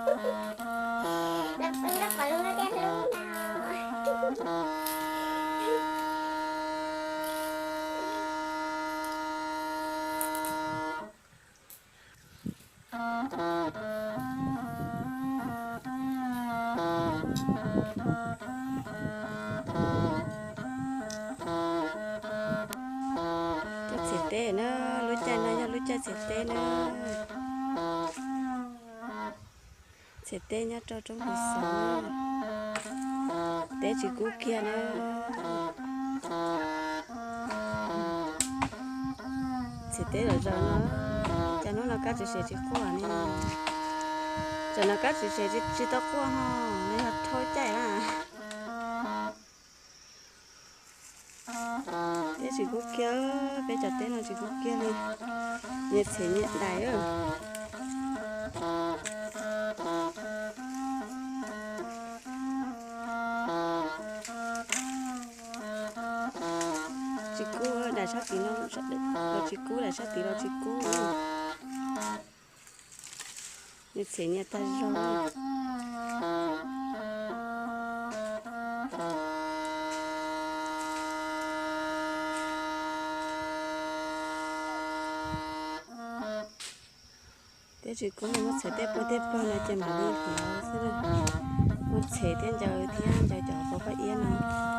Cov txhiam teb na, lub caij no yog lub caij txhiam teb na. Txhiam teb nyob rau roob Pis Xov, teb tsis kub kiag na. Txhiam teb zom zaws no, cas hnub no kab tsis sev tsis quaj ne. Tam no kab tsis sev tsis tau quaj ho, nws yog rhaub caij na. Teb tsis kub kiag, peb cov teb no tsis kub kiag li. Nyias txhiam nyias daim. Tsis kub, daim sab tid no los tsis kub, daim sab tid los tsis kub. Nyias txhiam nyias tag zog. Teb tsis kub no muab txhiam tej pog tej pog no ces mam li hlawv xwb. Muab txhiam thiab ncaws thiab ncaws cov quav paj iab no.